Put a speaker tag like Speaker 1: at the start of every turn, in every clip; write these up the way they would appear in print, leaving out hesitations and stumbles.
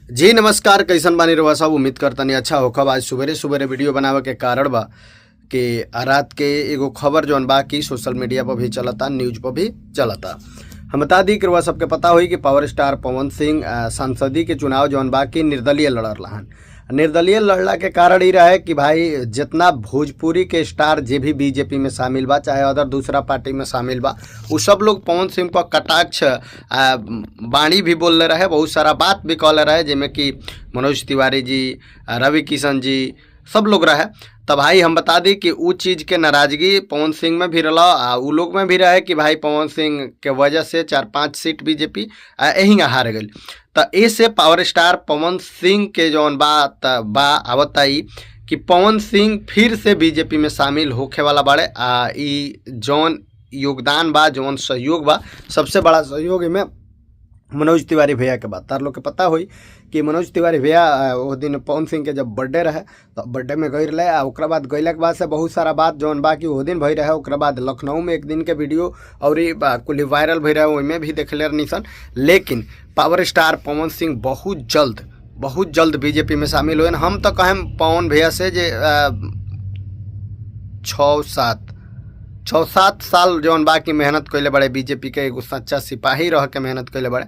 Speaker 1: जी नमस्कार, कैसन बानी रउआ सब। उम्मीद करतनी अच्छा होखब। आज सुबेरे सुबेरे वीडियो बनावे के कारण बा कि रात के एगो खबर जौन बा कि सोशल मीडिया पर भी चलता, न्यूज पर भी चलता। हम बता दी कि रउआ सबके पता होई कि पावर स्टार पवन सिंह सांसदी के चुनाव जौन बा कि निर्दलीय लड़ल रहन। निर्दलीय लड़ला के कारण ही रहे कि भाई जितना भोजपुरी के स्टार जे भी बीजेपी में शामिल बा, चाहे अदर दूसरा पार्टी में शामिल बा, उ सब लोग पवन सिंह पर कटाक्ष वाणी भी बोलले रहे, बहुत सारा बात भी कहले रहे, जिसमें कि मनोज तिवारी जी, रवि किशन जी सब लोग रहे। तब भाई हम बता दी कि उ चीज़ के नाराज़गी पवन सिंह में भी रहा आ उ लोग में भी रहे कि भाई पवन सिंह के वजह से 4-5 सीट बीजेपी यहीं हार गई। तो ऐसे पावर स्टार पवन सिंह के जौन बात बा आवता ई कि पवन सिंह फिर से बीजेपी में शामिल होखे वाला बाड़े। आ ई जौन योगदान बा, जौन सहयोग बा, सबसे बड़ा सहयोग में मनोज तिवारी भैया के बात। तार लोग के पता होई कि मनोज तिवारी भैया वो दिन पवन सिंह के जब बर्थडे रहे तो बर्थडे में गई रहे। आ ओकरा बाद गईला के बाद से बहुत सारा बात जौन बा कि वो दिन भई रहे। ओकरा बाद लखनऊ में एक दिन के वीडियो और कुल वायरल भई रहे, ओइमे भी देखले रहनी सन। लेकिन पावर स्टार पवन सिंह बहुत जल्द बीजेपी में शामिल हुए। हम तो कहें पवन भैया से जे 6-7 साल जौन बा कि मेहनत कैले बड़े, बीजेपी के एगो सच्चा सिपाही रह के मेहनत कैले बड़े,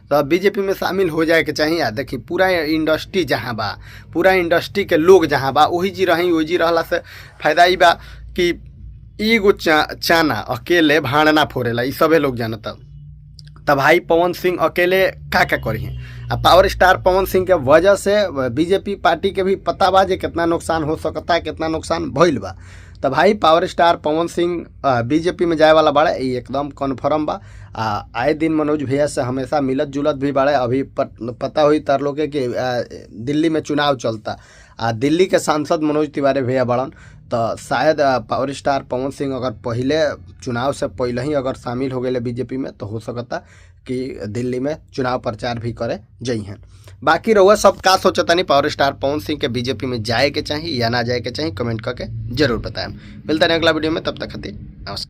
Speaker 1: तो बीजेपी में शामिल हो जाए के चाहिए। आ देखी, पूरा इंडस्ट्री जहाँ बा, पूरा इंडस्ट्री के लोग जहाँ बा, वही जी रही। वही जी रहला से फायदा ई बा कि एगो चाना अकेले भाड़ ना फोड़ेला, ई सभे लोग जानता। तब भाई पवन सिंह अकेले का का करी? आ पावर स्टार पवन सिंह के वजह से बीजेपी पार्टी के भी पता बा जे कितना नुकसान हो सकता है, कितना नुकसान भइल बा। तो भाई power star Pawan Singh BJP में जाए वाला बाड़े, ई एकदम कन्फर्म बा। आ आए दिन मनोज भैया से हमेशा मिलत जुलत भी बाड़े। अभी पता हुई तार लोग के कि दिल्ली में चुनाव चलता आ दिल्ली के सांसद मनोज तिवारी भैया बड़न, तो शायद पावर स्टार पवन सिंह अगर पहले चुनाव से पहले ही अगर शामिल हो गए बीजेपी में, तो हो सकता कि दिल्ली में चुनाव प्रचार भी करे जइहन। बाकी रउआ सब का सोचतानी, पावर स्टार पवन सिंह के बीजेपी में जाए के चाही या ना जाए के चाही? कमेंट करके जरूर बताएं। मिलता है अगला वीडियो में, तब तक खातिर नमस्कार।